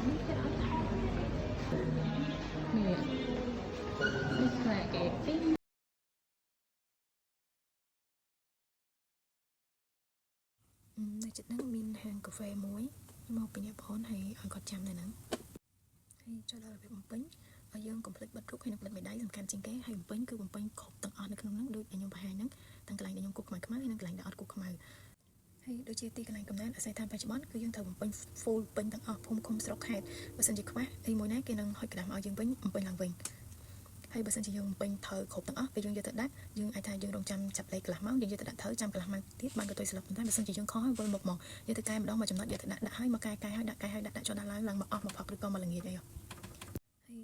នេះគេអត់ថតនេះនេះខ្លាគេពី នៅចិត្តហ្នឹងមានហាងកាហ្វេមួយមកពីអ្នកបងហើយឲ្យគាត់ចាំនៅហ្នឹងហើយចូលដល់របៀបបំពេញឲ្យយើងកុំភ្លេចបិទរូបហើយនឹងបិទមេដៃសំខាន់ជាងគេហើយបំពេញគឺបំពេញគ្រប់ទាំងអស់នៅក្នុងហ្នឹងដូចដែលខ្ញុំបង្ហាញហ្នឹងទាំងកន្លែងដែលខ្ញុំគូសខ្មៅខ្មៅហើយនិងកន្លែងដែលអត់គូសខ្មៅហើយដូចជាទីកន្លែងកំណើតអាស័យដ្ឋានបច្ចុប្បន្នគឺយើងត្រូវបំពេញ full ពេញទាំងអស់ភូមិឃុំស្រុកខេត្តបើសិនជាខ្វះអីមួយណាគេនឹងហុចក្រដាសមកឲ្យយើងវិញបំពេញឡើងវិញហើយបើសិនជាយើងបំពេញត្រូវគ្រប់ទាំងអស់ពេលយើងយកទៅដាក់យើងអាចថាយើងរងចាំចាប់លេខកន្លះម៉ោងយើងយកទៅដាក់ត្រូវចាំកន្លះម៉ោងទៀតបានកន្ទុយស្លឹកប៉ុន្តែបើសិនជាយើងខុសហើយវិលមុខមកយកទៅកែម្ដងមួយចំណុចយកទៅដាក់ដាក់ហើយមកកែកែហើយដាក់កែហើយដាក់ដាក់ចុះដាក់ឡើងឡើងមកអស់មកផឹកឬក៏មកល្ងាចអីហើយ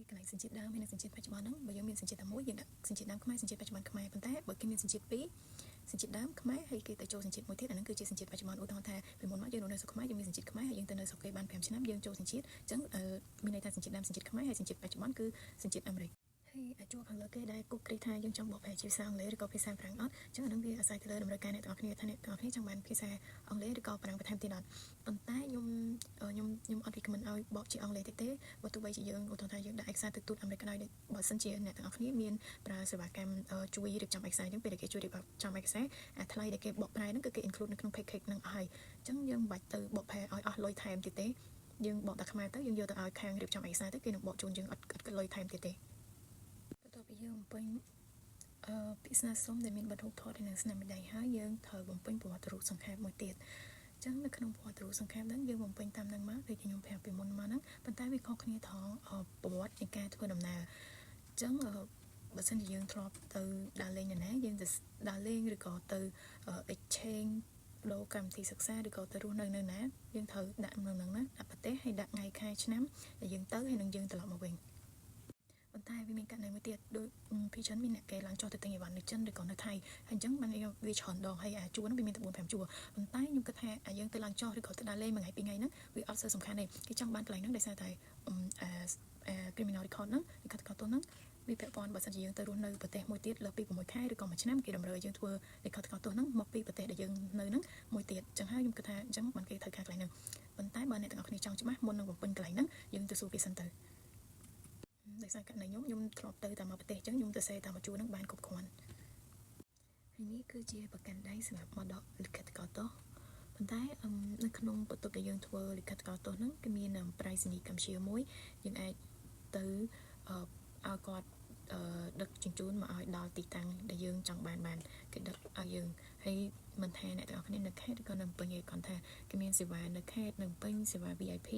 កន្លែងសញ្ជាតិដើមហើយនិងសញ្ជាតិបច្ចុប្បន្នហ្នឹងបើយើងមានសញ្ជាតិតែមួយយើងដាក់សញ្ជាតិដើមខ្មែរសញ្ជាតិបច្ចុប្បន្នខ្មែរប៉ុន្តែបើគេមានសញ្ជាតិពីរសញ្ជាតិដើមខ្មែរហើយគេទៅចូលសញ្ជាតិមួយទៀតអាហ្នឹងគឺជាសញ្ជាតិបច្ចុប្បន្នឧទាហរណ៍ថាពីមុនមកយើងនៅស្រុកខ្មែរយើងមានសញ្ជាតិខ្មែរហើយយើងទៅនៅស្រុកគេបាន5ឆ្នាំយើងចូលសញ្ជាតិអញ្ចឹងមានន័យថាសញ្ជាតិដើមសញ្ជាតិខ្មែរហើយសញ្ជាតិបច្ចុប្បន្នគឺសញ្ជាតិអាមេរិកហើយអាចជួខាងលើគេដែលគូគ្រីថាយើងចង់បកប្រែជាភាសាអង់គ្លេសឬក៏ភាសាបារាំងអត់អញ្ចឹងអានឹងវាអាស្រ័យទៅលើតម្រូវការអ្នកទាំងអស់គ្នាថាអ្នកទាំងអស់គ្នាចង់បានភាសាអង់គ្លេសឬក៏បារាំងបន្ថែមទៀតអត់ប៉ុន្តែខ្ញុំខ្ញុំខ្ញុំអត់ recommend ឲ្យបកជាអង់គ្លេសតិចទេបើទោះបីជាយើងឧទាហរណ៍ថាយើងដាក់ឯកសារទៅទូតអាមេរិកក៏ដោយបើសិនជាអ្នកទាំងអស់គ្នាមានប្រើសេវាកម្មជួយរៀបចំឯកសារអញ្ចឹងពេលដែលគេជួយរៀបចំឯកសារអាថ្លៃដែលគេបកប្រែហ្នឹងគឺគេ include នៅក្នុង package ហ្នឹងអស់ហើយអញ្ចឹងយើងមិនបាច់ទៅបកប្រែឲ្យអស់លុយថែមទៀតទេយើងបកតែខ្មែរទៅយើងយកទៅឲ្យខាងរៀបចំឯកសារទៅគេនឹងបកជូនយើងអត់គិតលុយថែមទៀតទេបន្ទាប់ពីយើងបំពេញអឺពាក្យស្នើសុំដែលមានបទរូបថតនិងស្នាមមេដៃហើយយើងត្រូវបំពេញប្រវត្តិរូបសង្ខេបមួយទៀតចឹងនៅក្នុងប្រវត្តិរូបសង្ខេបហ្នឹងយើងបំពេញតាមហ្នឹងមកដូចខ្ញុំប្រាប់ពីមុនមកហ្នឹងប៉ុន្តែវាខុសគ្នាថងប្រវត្តិនៃការធ្វើដំណើរចឹងបើសិនជាយើងធ្លាប់ទៅដើរលេងណាយើងទៅដើរលេងឬក៏ទៅ exchange ដូរកម្មវិធីសិក្សាឬក៏ទៅរស់នៅនៅណាយើងត្រូវដាក់នៅហ្នឹងណាដាក់ប្រទេសហើយដាក់ថ្ងៃខែឆ្នាំដែលយើងទៅហើយនឹងយើងត្រឡប់មកវិញប៉ុន្តែវាមានករណីមួយទៀតដូចពីច្រើនមានអ្នកគេឡើងចុះទៅទិញអីវ៉ាន់នៅចិនឬក៏នៅថៃហើយអញ្ចឹងបានវាច្រើនដងហើយអាជួរហ្នឹងវាមានតែ4 5ជួរប៉ុន្តែខ្ញុំគិតថាអាយើងទៅឡើងចុះឬក៏ទៅដើរលេងមួយថ្ងៃពីរថ្ងៃហ្នឹងវាអត់សូវសំខាន់ទេគេចង់បានកន្លែងហ្នឹងដោយសារតែអា criminal record ហ្នឹងលិខិតកោតទោសហ្នឹងវាពាក់ព័ន្ធបើសិនជាយើងទៅរស់នៅប្រទេសមួយទៀតលើសពី6ខែឬក៏1ឆ្នាំគេតម្រូវឲ្យយើងធ្វើលិខិតកោតទោសហ្នឹងមកពីប្រទេសដែលយើងនៅហ្នឹងមួយទៀតអញ្ចឹងហើយខ្ញុំគិតថាអញ្ចឹងបានគេត្រូវការកន្លែងហ្នឹងប៉ុន្តែបើអ្នកទាំងអស់គ្នាចង់ច្បាស់មុននឹងបំពេញកន្លែងហ្នឹងយើងទៅសួរគេសិនទៅដោយសារករណីខ្ញុំខ្ញុំធ្លាប់ទៅតាមប្រទេសអញ្ចឹងខ្ញុំទៅសេតាមមួយជួរហ្នឹងបានគ្រប់គ្រាន់ហើយនេះគឺជាប្រកាន់ដៃសម្រាប់មកដកលិខិតកោតទោសប៉ុន្តែនៅក្នុងបន្ទប់ដែលយើងធ្វើលិខិតកោតទោសហ្នឹងគឺមានប្រៃសណីកម្ពុជាមួយយើងអាចទៅឲ្យគាត់ដឹកជញ្ជូនមកឲ្យដល់ទីតាំងដែលយើងចង់បានបានគេដឹកឲ្យយើងហើយមិនថាអ្នកទាំងអស់គ្នានៅខេត្តឬក៏នៅពេញឯងគាត់ថាគេមានសេវានៅខេត្តនៅពេញសេវា VIP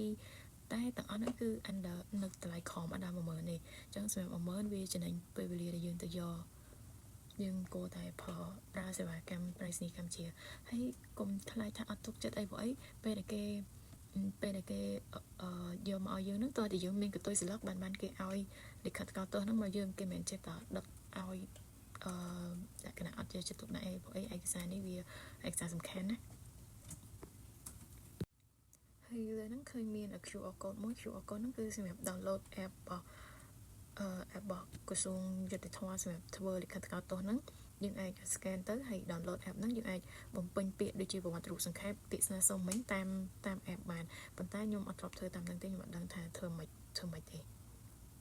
តែទាំងអស់ហ្នឹងគឺ under នៅតម្លៃក្រោមអត់ដល់10000ទេអញ្ចឹងសម្រាប់10000វាចំណេញពេលវេលាដែលយើងទៅយកយើងគួរតែផលប្រើសេវាកម្មប្រៃសណីកម្ពុជាហើយកុំខ្លាចថាអត់ទុកចិត្តអីព្រោះអីពេលដែលគេយកមកឲ្យយើងហ្នឹងតើតែយើងមានកន្ទុយស្លឹកបានបានគេឲ្យលិខិតកោតទោសហ្នឹងមកយើងគេមិនចេះតែដឹកឲ្យអឺលក្ខណៈអត់យកចិត្តទុកដាក់អីព្រោះអីឯកសារនេះវាឯកសារសំខាន់ណាហើយលើហ្នឹងឃើញមាន QR code មួយ QR code ហ្នឹងគឺសម្រាប់ download app របស់អឺ app របស់ក្រសួងយុត្តិធម៌សម្រាប់ធ្វើលិខិតកោតទោសហ្នឹងយើងអាច scan ទៅហើយ download app ហ្នឹងយើងអាចបំពេញពាក្យដូចជាប្រវត្តិរូបសង្ខេបពាក្យស្នើសុំមិញតាមតាម app បានប៉ុន្តែខ្ញុំអត់ធ្លាប់ធ្វើតាមហ្នឹងទេខ្ញុំអត់ដឹងថាធ្វើមិនធ្វើមិនទេ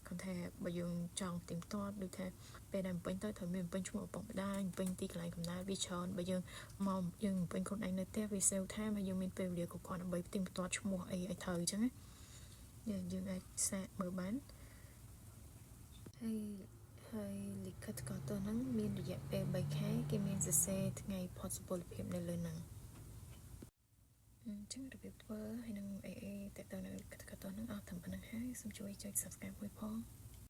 គាត់ថាបើយើងចង់ទៀងទាត់ដូចថាពេលដែលបំពេញទៅត្រូវមានបំពេញឈ្មោះឪពុកម្ដាយបំពេញទីកន្លែងកំណើតវាច្រើនបើយើងមកយើងបំពេញខ្លួនឯងនៅផ្ទះវា save time ហើយយើងមានពេលវេលាគ្រប់គ្រាន់ដើម្បីទៀងទាត់ឈ្មោះអីឲ្យត្រូវអញ្ចឹងណាយើងយើងអាចសាកមើលបានហើយហើយលិខិតកោតទោសហ្នឹងមានរយៈពេល3ខែគេមានសរសេរថ្ងៃផុតសុពលភាពនៅលើហ្នឹងអញ្ចឹងរបៀបធ្វើហើយនឹងអីអីតើតើនៅលិខិតកោតទោសហ្នឹងអស់តែប៉ុណ្្នឹងហើយសូមជួយចុច Subscribe មួយផង។